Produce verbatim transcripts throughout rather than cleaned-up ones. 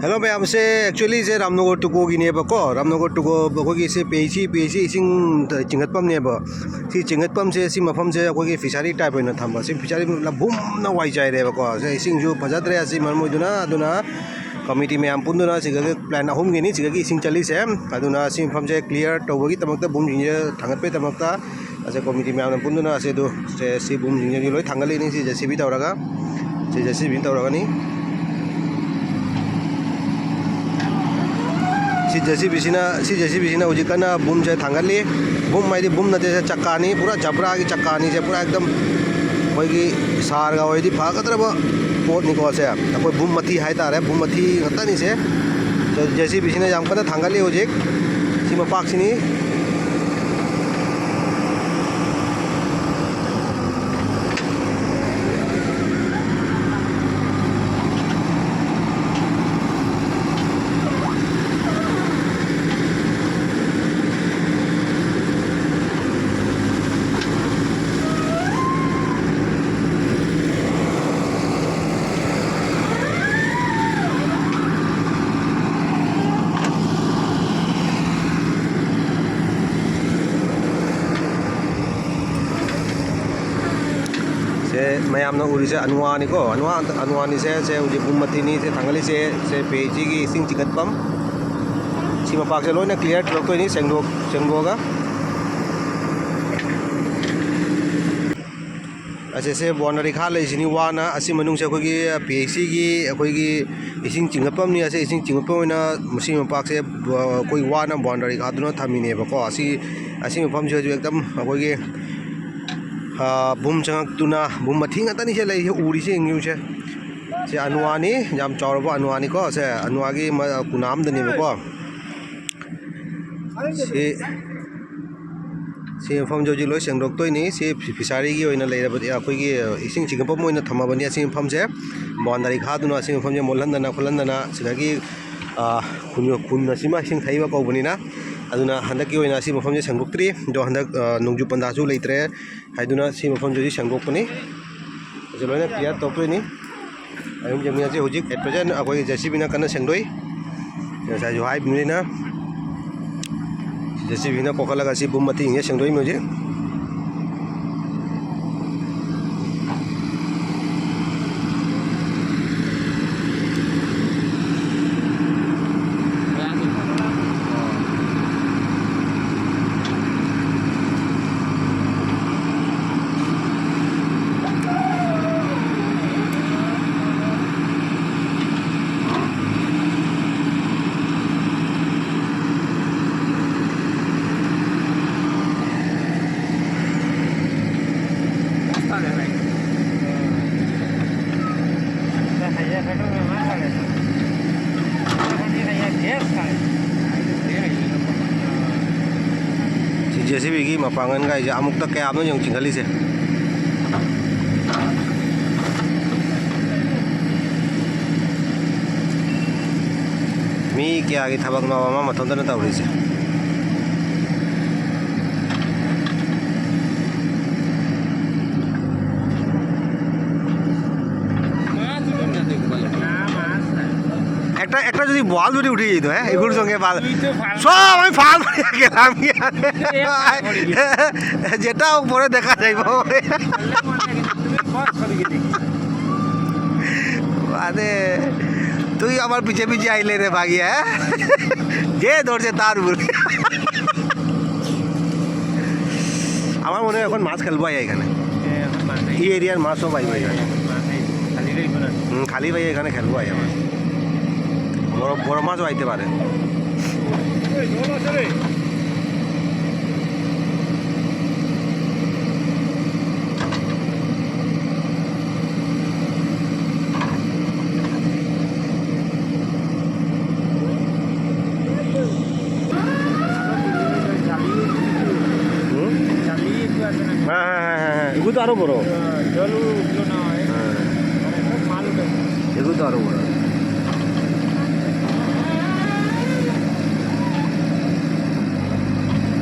Hello ꯃꯌꯥꯝꯁꯦ, actually ꯁꯦ ꯔꯥꯝꯅꯒꯔ ꯇꯨꯀꯣꯒꯤꯅꯦꯕꯀꯣ꯫ ꯔꯥꯝꯅꯒꯔ ꯇꯨꯀꯣ ꯑꯩꯈꯣꯏꯒꯤ ꯁꯤ P H C, P H C ꯏꯁꯤꯡ ꯆꯤꯡꯈꯠꯐꯝꯅꯦꯕ꯫ ꯁꯤ ꯆꯤꯡꯈꯠꯐꯝꯁꯦ, ꯁꯤ ꯃꯐꯝꯁꯦ ꯑꯩꯈꯣꯏꯒꯤ ꯐꯤꯁꯥꯔꯤ ꯇꯥꯏꯞ ꯑꯣꯏꯅ ꯊꯝꯕ꯫ ꯁꯤ ꯐꯤꯁꯥꯔꯤ ꯂꯕꯨꯝꯅ ꯋꯥꯏ ꯆꯥꯏꯔꯦꯕꯀꯣ꯫ ꯁꯤ ꯏꯁꯤꯡꯁꯨ ꯐꯖꯗ꯭ꯔꯦ ꯑꯁꯤ ꯃꯔꯝ ꯑꯣꯏꯗꯨꯅ꯫ ꯑꯗꯨꯅ ꯀꯃꯤꯇꯤ ꯃꯌꯥꯝ ꯄꯨꯟꯗꯨꯅ ꯁꯤꯗꯒꯤ ꯄ꯭ꯂꯥꯟ ꯑꯍꯨꯝꯒꯤꯅꯤ ꯁꯤꯗꯒꯤ ꯏꯁꯤꯡ ꯆꯠꯂꯤꯁꯦ꯫ ꯑꯗꯨꯅ ꯁꯤ ꯃꯐꯝꯁꯦ ꯀ꯭ꯂꯤꯌꯥꯔ ꯇꯧꯕꯒꯤꯗꯃꯛꯇ, ꯕꯨꯝꯁꯤꯡꯁꯦ ꯊꯥꯡꯒꯠꯄꯒꯤꯗꯃꯛꯇ, ꯑꯁꯦ ꯀꯣꯃꯤꯇꯤ ꯃꯌꯥꯝꯅ ꯄꯨꯟꯗꯨꯅ ꯑꯁꯦ ꯑꯗꯨ ꯁꯦ ꯁꯤ ꯕꯨꯝꯁꯤꯡꯁꯦ ꯂꯣꯏ ꯊꯥꯡꯒꯠꯂꯤꯅꯤ꯫ ꯁꯤ ꯖꯦ ꯁꯤ ꯕꯤ ꯇꯧꯔꯒ, ꯁꯤ ꯖꯦ ꯁꯤ ꯕꯤꯅ ꯇꯧꯔꯒꯅꯤ꯫ ꯁꯤ ꯖꯦ ꯁꯤ ꯕꯤꯁꯤꯅ, ꯁꯤ ꯖꯦ ꯁꯤ ꯕꯤꯁꯤꯅ ꯍꯧꯖꯤꯛ ꯀꯟꯅ ꯕꯨꯝꯁꯦ ꯊꯥꯡꯒꯠꯂꯤ꯫ ꯕꯨꯝ ꯍꯥꯏꯗꯤ ꯕꯨꯝ ꯅꯠꯇꯦ, ꯁꯦ ꯆꯀꯥꯅꯤ, ꯄꯨꯔꯥ ꯖꯕ꯭ꯔꯥꯒꯤ ꯆꯀꯥꯅꯤ꯫ ꯁꯦ ꯄꯨꯔꯥ ꯑꯦꯛꯗꯝ ꯑꯩꯈꯣꯏꯒꯤ ꯁꯍꯔꯒ ꯑꯣꯏꯔꯗꯤ ꯐꯒꯗ꯭ꯔꯕ ꯄꯣꯠꯅꯤꯀꯣ꯫ ꯁꯦ ꯑꯩꯈꯣꯏ ꯕꯨꯝ ꯃꯊꯤ ꯍꯥꯏꯇꯥꯔꯦ, ꯕꯨꯝ ꯃꯊꯤ ꯉꯥꯛꯇꯅꯤ꯫ ꯁꯦ ꯖꯦ ꯁꯤ ꯕꯤꯁꯤꯅ ꯌꯥꯝ ꯀꯟꯅ ꯊꯥꯡꯒꯠꯂꯤ ꯍꯧꯖꯤꯛ꯫ ꯁꯤ ꯃꯄꯥꯛꯁꯤꯅꯤ꯫ ꯁꯦ ꯃꯌꯥꯝꯅ ꯎꯔꯤꯁꯦ ꯑꯅꯨꯋꯥꯅꯤꯀꯣ, ꯑꯅꯨꯋꯥ, ꯑꯅꯨꯋꯥꯅꯤꯁꯦ꯫ ꯁꯦ ꯍꯧꯖꯤꯛ ꯕꯨꯝ ꯃꯊꯤꯅꯤ ꯁꯦ ꯊꯥꯡꯒꯠꯂꯤꯁꯦ꯫ ꯁꯦ ꯄꯤ ꯑꯩꯆ ꯁꯤꯒꯤ ꯏꯁꯤꯡ ꯆꯤꯡꯈꯠꯐꯝ꯫ ꯁꯤ ꯃꯄꯥꯛꯁꯦ ꯂꯣꯏꯅ ꯀ꯭ꯂꯤꯌꯥꯔ ꯇꯧꯔꯛꯇꯣꯏꯅꯤ, ꯁꯦꯡꯗꯣꯛ-, ꯁꯦꯡꯗꯣꯛꯑꯒ꯫ ꯑꯁꯤꯁꯦ ꯕꯥꯎꯟꯗꯔꯤ ꯈꯥ ꯂꯩꯁꯤꯅꯤ ꯋꯥꯅ꯫ ꯑꯁꯤ ꯃꯅꯨꯡꯁꯦ ꯑꯩꯈꯣꯏꯒꯤ ꯄꯤ ꯑꯩꯆ ꯁꯤꯒꯤ ꯑꯩꯈꯣꯏꯒꯤ ꯏꯁꯤꯡ ꯆꯤꯡꯈꯠꯐꯝꯅꯤ꯫ ꯑꯁꯤ ꯏꯁꯤꯡ ꯆꯤꯡꯈꯠꯐꯝ ꯑꯣꯏꯅ ꯃꯁꯤ ꯃꯄꯥꯛꯁꯦ, ꯑ, ꯑꯩꯈꯣꯏ ꯋꯥꯅ ꯕꯥꯎꯟꯗꯔꯤ ꯈꯥꯗꯨꯅ ꯊꯝꯃꯤꯅꯦꯕꯀꯣ꯫ ꯑꯁꯤ, ꯑꯁꯤ ꯃꯐꯝꯁꯦ ꯍꯧꯖꯤꯛ ꯑꯦꯛꯗꯝ ꯑꯩꯈꯣꯏꯒꯤ, ꯑ, ꯕꯨꯝ ꯆꯪꯉꯛꯇꯨꯅ, ꯕꯨꯝ ꯃꯊꯤ ꯉꯥꯛꯇꯅꯤ ꯁꯦ ꯂꯩꯔꯤꯁꯦ, ꯎꯔꯤꯁꯦ, ꯌꯦꯡꯉꯨꯁꯦ꯫ ꯁꯤ ꯑꯅꯨꯋꯥꯅꯤ, ꯌꯥꯝ ꯆꯥꯎꯔꯕ ꯑꯅꯨꯋꯥꯅꯤꯀꯣ꯫ ꯁꯦ ꯑꯅꯨꯋꯥꯒꯤ ꯃ-, ꯀꯨꯅꯥ ꯑꯝꯗꯅꯦꯕꯀꯣ꯫ ꯁꯤ, ꯁꯤ ꯃꯐꯝꯁꯦ ꯍꯧꯖꯤꯛ ꯂꯣꯏ ꯁꯦꯡꯗꯣꯛꯇꯣꯏꯅꯤ꯫ ꯁꯤ ꯐꯤ-, ꯐꯤꯁꯥꯔꯤꯒꯤ ꯑꯣꯏꯅ ꯂꯩꯔꯕꯗꯤ, ꯑꯩꯈꯣꯏꯒꯤ ꯏꯁꯤꯡ ꯆꯤꯡꯈꯠꯐꯝ ꯑꯣꯏꯅ ꯊꯝꯃꯕꯅꯤ꯫ ꯑꯁꯤ ꯃꯐꯝꯁꯦ ꯕꯥꯎꯟꯗꯔꯤ ꯈꯥꯗꯨꯅ ꯑꯁꯤ ꯃꯐꯝꯁꯦ ꯃꯣꯠꯍꯟꯗꯅ ꯈꯣꯠꯍꯟꯗꯅ ꯁꯤꯗꯒꯤ, ꯑ, ꯈꯨꯟ, ꯈꯨꯟ ꯑꯁꯤꯃ ꯏꯁꯤꯡ ꯊꯩꯕ ꯀꯧꯕꯅꯤꯅ꯫ ꯑꯗꯨꯅ ꯍꯟꯗꯛꯀꯤ ꯑꯣꯏꯅ ꯑꯁꯤ ꯃꯐꯝꯁꯦ ꯁꯦꯡꯗꯣꯛꯇ꯭ꯔꯤ꯫ ꯑꯗꯣ ꯍꯟꯗꯛ, ꯑ, ꯅꯣꯡꯖꯨ ꯄꯟꯊꯥꯁꯨ ꯂꯩꯇ꯭ꯔꯦ ꯍꯥꯏꯗꯨꯅ ꯁꯤ ꯃꯐꯝꯁꯦ ꯍꯧꯖꯤꯛ ꯁꯦꯡꯗꯣꯛꯄꯅꯤ꯫ ꯑꯁꯤ ꯂꯣꯏꯅ ꯀ꯭ꯂꯤꯌꯥꯔ ꯇꯧꯔꯛꯇꯣꯏꯅꯤ꯫ ꯃꯌꯨꯝ ꯌꯦꯡꯃꯤꯟꯅꯁꯤ꯫ ꯍꯧꯖꯤꯛ at present ꯑꯩꯈꯣꯏꯒꯤ JCBꯅ ꯀꯟꯅ ꯁꯦꯡꯗꯣꯛꯏ꯫ ꯉꯁꯥꯏꯁꯨ ꯍꯥꯏꯕꯅꯤꯅ, JCBꯅ ꯀꯣꯛꯈꯠꯂꯒ ꯁꯤ ꯕꯨꯝ ꯃꯇꯦꯛꯁꯤꯡꯁꯦ ꯁꯦꯡꯗꯣꯛꯏ ꯍꯧꯖꯤꯛ꯫ ꯁꯤ JCBꯒꯤ ꯃꯄꯥꯡꯒꯜ ꯀꯥꯏꯁꯦ ꯑꯃꯨꯛꯇ ꯀꯌꯥꯝꯅꯣ ꯌꯦꯡꯉꯨ ꯆꯤꯡꯈꯠꯂꯤꯁꯦ꯫ ꯃꯤ ꯀꯌꯥꯒꯤ ꯊꯕꯛꯅꯣ ꯑꯃ ꯃꯊꯟꯇꯅ ꯇꯧꯔꯤꯁꯦ꯫ একটা, একটা যদি বল যদি উঠে যেত, হ্যাঁ, এগুলোর সঙ্গে বল। তুই তো ফাল। সব আমি ফাল করে গেলাম কি আর? তুই তো এক ফাল করে গেলি। যেটা হোক, পরে দেখা যাইব। বললে মনে হয় কিন্তু তুই বস করে গেলি। মানে, তুই আমার পিছে পিছে আইলে রে ভাগিয়া, হ্যাঁ? যে ধরছে তার উপরে। আমার মনে হয় এখন মাছ খেলবো আই এখানে। এ, এখন মাছ নেই। এই এরিয়ার মাছ সব আইবো এখানে। এখন মাছ নেই। খালি রইব না। হুম, খালি ভাই এখানে খেলবো আই আমার। বড়, বড় মাছও আইতে পারে। হুম? হ্যাঁ, হ্যাঁ, হ্যাঁ, হ্যাঁ, হ্যাঁ। এগুলো তো আরো বড়। হ্যাঁ। এগুলো তো আরো বড়।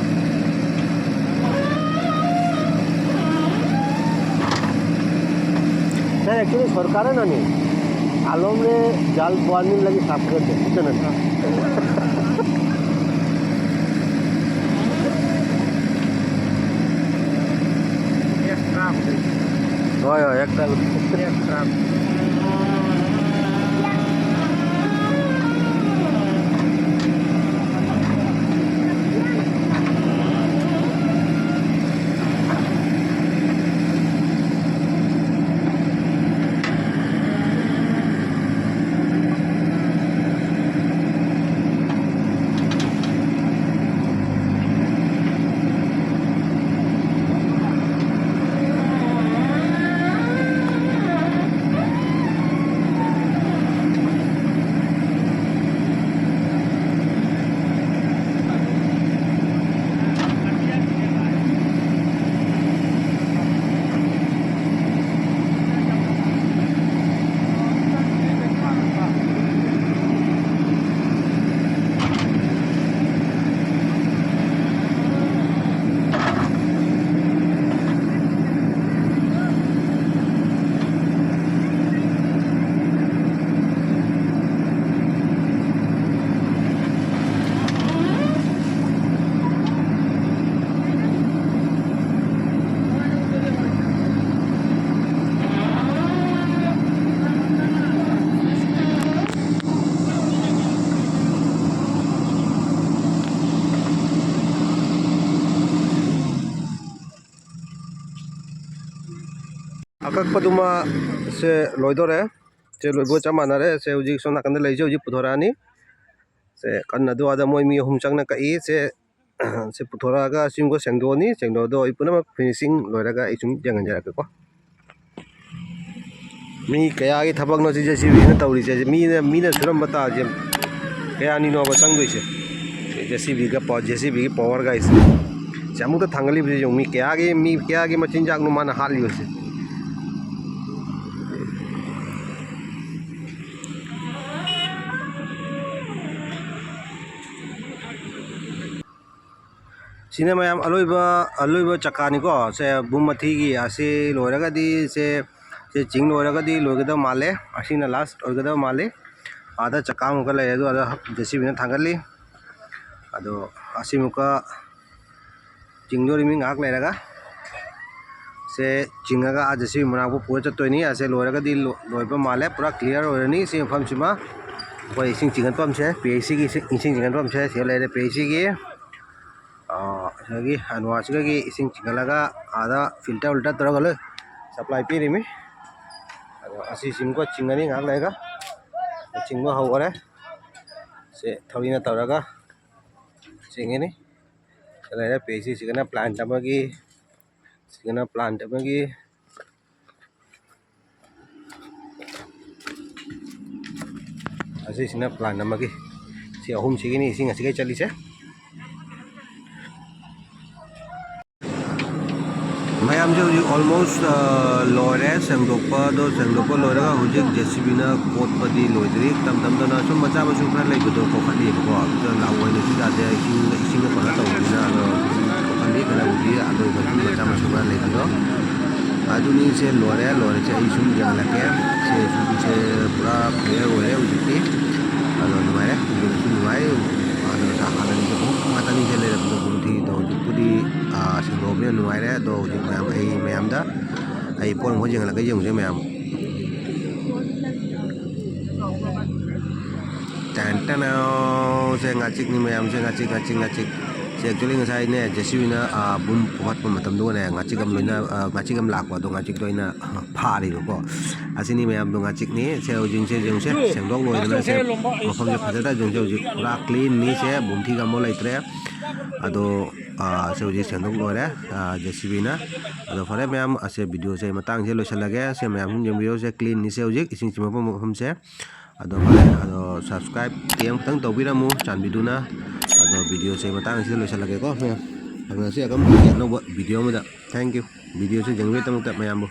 স্যার, actually সরকারে না নেই। मालूम ने, जाल बांधने लगे साफ कर दे, इतना ना। एक ट्रक। हाँ, हाँ, एक ट्रक। एक ट्रक। ꯑꯀꯛꯄꯗꯨꯃ ꯁꯦ ꯂꯣꯏꯗꯣꯔꯦ꯫ ꯁꯦ ꯂꯣꯏꯕꯒ ꯆꯞ ꯃꯥꯟꯅꯔꯦ꯫ ꯁꯦ ꯍꯧꯖꯤꯛ ꯁꯣꯝ ꯅꯥꯀꯟꯗ ꯂꯩꯁꯦ ꯍꯧꯖꯤꯛ ꯄꯨꯊꯣꯔꯛꯑꯅꯤ꯫ ꯁꯦ ꯀꯟꯅ ꯑꯗꯨ ꯑꯥꯗ ꯃꯣꯏ ꯃꯤ ꯑꯍꯨꯝ ꯆꯪꯅ ꯀꯛꯏ꯫ ꯁꯦ, ꯁꯦ ꯄꯨꯊꯣꯔꯛꯑꯒ ꯁꯤꯝꯒ ꯁꯦꯡꯗꯣꯛꯑꯅꯤ꯫ ꯁꯦꯡꯗꯣꯛꯑꯗꯣ ꯑꯩ ꯄꯨꯝꯅꯃꯛ finishing ꯂꯣꯏꯔꯒ ꯑꯩ ꯁꯨꯝ ꯌꯦꯡꯍꯟꯖꯔꯛꯀꯦꯀꯣ꯫ ꯃꯤ ꯀꯌꯥꯒꯤ ꯊꯕꯛꯅꯣ ꯁꯤ JCBꯅ ꯇꯧꯔꯤꯁꯦ? ꯃꯤꯅ, ꯃꯤꯅ ꯁꯨꯔꯝꯕ ꯇꯥꯁꯦ ꯀꯌꯥꯅꯤꯅꯣꯕ ꯆꯪꯗꯣꯏꯁꯦ? JCBꯒ ꯄꯥ-, JCBꯒꯤ power guys ꯁꯦ ꯑꯃꯨꯛꯇ ꯊꯥꯡꯒꯠꯂꯤꯕꯁꯦ ꯌꯦꯡꯉꯨ꯫ ꯃꯤ ꯀꯌꯥꯒꯤ, ꯃꯤ ꯀꯌꯥꯒꯤ ꯃꯆꯤꯟꯖꯥꯛꯅꯣ ꯃꯥꯅ ꯍꯥꯠꯂꯤꯕꯁꯦ? ꯁꯤꯅ ꯃꯌꯥꯝ ꯑꯂꯣꯏꯕ, ꯑꯂꯣꯏꯕ ꯆꯀꯥꯅꯤꯀꯣ꯫ ꯁꯦ ꯚꯨꯝꯃꯊꯤꯒꯤ ꯑꯁꯤ ꯂꯣꯏꯔꯒꯗꯤ ꯁꯦ ꯁꯦ ꯆꯤꯡ ꯂꯣꯏꯔꯒꯗꯤ ꯂꯣꯏꯒꯗꯕ ꯃꯥꯜꯂꯦ꯫ ꯑꯁꯤꯅ ꯂꯥꯁ ꯑꯣꯏꯒꯗꯕ ꯃꯥꯜꯂꯤ꯫ ꯑꯥꯗ ꯆꯀꯥ ꯑꯃꯨꯛꯀ ꯂꯩꯔꯦ, ꯑꯗꯨ ꯑꯥꯗ ꯖꯦ ꯁꯤ ꯕꯤꯅ ꯊꯥꯡꯒꯠꯂꯤ꯫ ꯑꯗꯣ ꯑꯁꯤ ꯑꯃꯨꯛꯀ ꯆꯤꯡꯗꯣꯔꯤꯃꯤ ꯉꯥꯏꯍꯥꯛ ꯂꯩꯔꯒ꯫ ꯁꯦ ꯆꯤꯡꯉꯒ ꯑꯥ ꯖꯦ ꯁꯤ ꯕꯤ ꯃꯅꯥꯛꯄꯨ ꯄꯨꯔ ꯆꯠꯇꯣꯏꯅꯤ꯫ ꯑꯁꯦ ꯂꯣꯏꯔꯒꯗꯤ ꯂꯣ-, ꯂꯣꯏꯕ ꯃꯥꯜꯂꯦ, ꯄꯨꯔꯥ ꯀ꯭ꯂꯤꯌꯥꯔ ꯑꯣꯏꯔꯅꯤ꯫ ꯁꯤ ꯃꯐꯝꯁꯤꯃ ꯑꯩꯈꯣꯏ ꯏꯁꯤꯡ ꯆꯤꯡꯈꯠꯐꯝꯁꯦ, ꯄꯤ ꯑꯩꯆ ꯁꯤꯒꯤ ꯏꯁꯤꯡ, ꯏꯁꯤꯡ ꯆꯤꯡꯈꯠꯐꯝꯁꯦ ꯁꯤꯗ ꯂꯩꯔꯦ꯫ ꯄꯤ ꯑꯩꯆ ꯁꯤꯒꯤ, ꯑ, ꯉꯁꯥꯏꯒꯤ ꯑꯅꯨꯋꯥꯁꯤꯗꯒꯤ ꯏꯁꯤꯡ ꯆꯤꯡꯈꯠꯂꯒ ꯑꯥꯗ ꯐꯤꯜꯇꯔ ꯋꯤꯜꯇꯔ ꯇꯧꯔꯒ ꯂꯣꯏ ꯁꯄ꯭ꯂꯥꯏ ꯄꯤꯔꯤꯃꯤ꯫ ꯑꯗꯣ ꯑꯁꯤꯁꯤꯃꯀ ꯆꯤꯡꯉꯅꯤ ꯉꯥꯏꯍꯥꯛ ꯂꯩꯔꯒ꯫ ꯆꯤꯡꯕ ꯍꯧꯈꯔꯦ꯫ ꯁꯦ ꯊꯧꯔꯤꯅ ꯇꯧꯔꯒ ꯆꯤꯡꯉꯤꯅꯤ꯫ ꯁꯤ ꯂꯩꯔꯦ, ꯄꯤ ꯑꯩꯆ ꯁꯤꯁꯤꯒꯅ ꯄ꯭ꯂꯥꯟꯠ ꯑꯃꯒꯤ, ꯁꯤꯒꯅ ꯄ꯭ꯂꯥꯟꯠ ꯑꯃꯒꯤ, ꯑꯁꯤꯁꯤꯅ ꯄ꯭ꯂꯥꯟꯠ ꯑꯃꯒꯤ꯫ ꯁꯤ ꯑꯍꯨꯝꯁꯤꯒꯤꯅꯤ ꯏꯁꯤꯡ ꯑꯁꯤꯒꯩ ꯆꯠꯂꯤꯁꯦ꯫ ꯃꯌꯥꯝꯁꯦ ꯍꯧꯖꯤꯛ almost, ꯑ, ꯂꯣꯏꯔꯦ ꯁꯦꯡꯗꯣꯛꯄ꯫ ꯑꯗꯣ ꯁꯦꯡꯗꯣꯛꯄ ꯂꯣꯏꯔꯒ ꯍꯧꯖꯤꯛ ꯖꯦ ꯁꯤ ꯕꯤꯅ ꯀꯣꯠꯄꯗꯤ ꯂꯣꯏꯗ꯭ꯔꯤ꯫ ꯇꯞ ꯇꯞ ꯇꯞꯅ ꯁꯨꯝ ꯃꯆꯥ ꯃꯁꯨ ꯈꯔ ꯂꯩꯕꯗꯣ ꯀꯣꯛꯈꯠꯂꯤꯕꯀꯣ꯫ ꯑꯗꯨꯗ ꯂꯥꯛꯑꯣꯏꯅ ꯁꯤ ꯖꯥꯠꯁꯦ ꯏꯁꯤꯡ, ꯏꯁꯤꯡꯅ ꯀꯩꯅꯣ ꯇꯧꯕꯅꯤꯅ, ꯑꯗꯣ ꯀꯣꯛꯈꯠꯂꯤ ꯈꯔꯕꯨꯗꯤ꯫ ꯑꯗꯣ ꯃꯆꯥ ꯃꯁꯨ ꯈꯔ ꯂꯩꯕꯗꯣ ꯑꯗꯨꯅꯤ꯫ ꯁꯦ ꯂꯣꯏꯔꯦ, ꯂꯣꯏꯔꯦ꯫ ꯁꯦ ꯑꯩ ꯁꯨꯝ ꯌꯦꯡꯍꯜꯂꯛꯀꯦ꯫ ꯁꯦ ꯁꯨꯝꯁꯦ ꯄꯨꯔꯥ ꯀ꯭ꯂꯤꯌꯥꯔ ꯑꯣꯏꯔꯦ ꯍꯧꯖꯤꯛꯇꯤ꯫ ꯑꯗꯣ ꯅꯨꯡꯉꯥꯏꯔꯦ, ꯎꯕꯗꯁꯨ ꯅꯨꯡꯉꯥꯏ꯫ ꯍꯥꯟꯅ ꯍꯥꯟꯅꯒꯤꯁꯦ ꯈꯣꯡꯎꯞ ꯉꯥꯛꯇꯅꯤ ꯁꯦ ꯂꯩꯔꯝꯕꯗꯣ ꯒꯨꯝꯊꯤꯗꯣ꯫ ꯍꯧꯖꯤꯛꯄꯨꯗꯤ, ꯑꯥ, ꯁꯦꯡꯗꯣꯛꯑꯕꯅꯤꯅ ꯅꯨꯡꯉꯥꯏꯔꯦ꯫ ꯑꯗꯣ ꯍꯧꯖꯤꯛ ꯃꯌꯥꯝ, ꯑꯩ ꯃꯌꯥꯝꯗ ꯑꯩ ꯄꯣꯠ ꯑꯃꯈꯛ ꯌꯦꯡꯍꯜꯂꯛꯀꯦ, ꯌꯦꯡꯉꯨꯁꯦ ꯃꯌꯥꯝ꯫ ꯇꯦꯟ ꯇꯦꯟ, ꯁꯦ ꯉꯥꯆꯤꯛꯅꯤ ꯃꯌꯥꯝ, ꯁꯦ ꯉꯥꯆꯤꯛ, ꯉꯥꯆꯤꯛ, ꯉꯥꯆꯤꯛ꯫ ꯁꯦ actually ꯉꯁꯥꯏꯅꯦ, ꯖꯦ ꯁꯤ ꯕꯤꯅ, ꯑꯥ, ꯕꯨꯝ ꯐꯨꯒꯠꯄ ꯃꯇꯝꯗꯨꯒꯅꯦ, ꯉꯥꯆꯤꯛ ꯑꯃ ꯂꯣꯏꯅ, ꯑꯥ, ꯉꯥꯆꯤꯛ ꯑꯃ ꯂꯥꯛꯄ, ꯑꯗꯣ ꯉꯥꯆꯤꯛꯇꯣ ꯑꯩꯅ ꯐꯥꯔꯤꯕꯀꯣ꯫ ꯑꯁꯤꯅꯤ ꯃꯌꯥꯝꯗꯣ ꯉꯥꯆꯤꯛꯅꯤ꯫ ꯁꯦ ꯍꯧꯖꯤꯛꯁꯦ ꯌꯦꯡꯉꯨꯁꯦ, ꯁꯦꯡꯗꯣꯛ ꯂꯣꯏꯗꯅ ꯁꯦ ꯃꯐꯝꯁꯦ ꯐꯖꯅ ꯌꯦꯡꯉꯨꯁꯦ꯫ ꯍꯧꯖꯤꯛ ꯄꯨꯔꯥ ꯀ꯭ꯂꯤꯟꯅꯤ꯫ ꯁꯦ ꯕꯨꯝꯊꯤꯒ ꯑꯝꯐꯥꯎ ꯂꯩꯇ꯭ꯔꯦ꯫ ꯑꯗꯣ, ꯑꯥ, ꯁꯦ ꯍꯧꯖꯤꯛ ꯁꯦꯡꯗꯣꯛ ꯂꯣꯏꯔꯦ, ꯑꯥ, ꯖꯦ ꯁꯤ ꯕꯤꯅ꯫ ꯑꯗꯣ ꯐꯔꯦ ꯃꯌꯥꯝ, ꯑꯁꯦ ꯚꯤꯗꯤꯑꯣꯁꯦ ꯑꯩ ꯃꯇꯥꯡꯁꯦ ꯂꯣꯏꯁꯤꯜꯂꯒꯦ꯫ ꯁꯦ ꯃꯌꯥꯝ ꯁꯨꯝ ꯌꯦꯡꯕꯤꯔꯣ, ꯁꯦ ꯀ꯭ꯂꯤꯟꯅꯤ꯫ ꯁꯦ ꯍꯧꯖꯤꯛ ꯏꯁꯤꯡ ꯆꯤꯡꯕ ꯃꯐꯝꯁꯦ꯫ ꯑꯗꯣ ꯐꯔꯦ, ꯑꯗꯣ subscribe ꯇꯦꯝ ꯈꯤꯇꯪ ꯇꯧꯕꯤꯔꯝꯃꯨ ꯆꯥꯟꯕꯤꯗꯨꯅ꯫ ꯑꯗꯣ ꯚꯤꯗꯤꯑꯣꯁꯦ ꯃꯇꯥꯡ ꯑꯁꯤꯗ ꯂꯣꯏꯁꯤꯜꯂꯒꯦꯀꯣ ꯃꯌꯥꯝ꯫ ꯊꯦꯡꯅꯁꯤ ꯑꯗꯨꯝ ꯑꯅꯧꯕ ꯚꯤꯗꯤꯑꯣ ꯑꯃꯗ꯫ Thank you꯫ ꯚꯤꯗꯤꯑꯣꯁꯦ ꯌꯦꯡꯕꯤꯕꯒꯤꯗꯃꯛꯇ ꯃꯌꯥꯝꯕꯨ꯫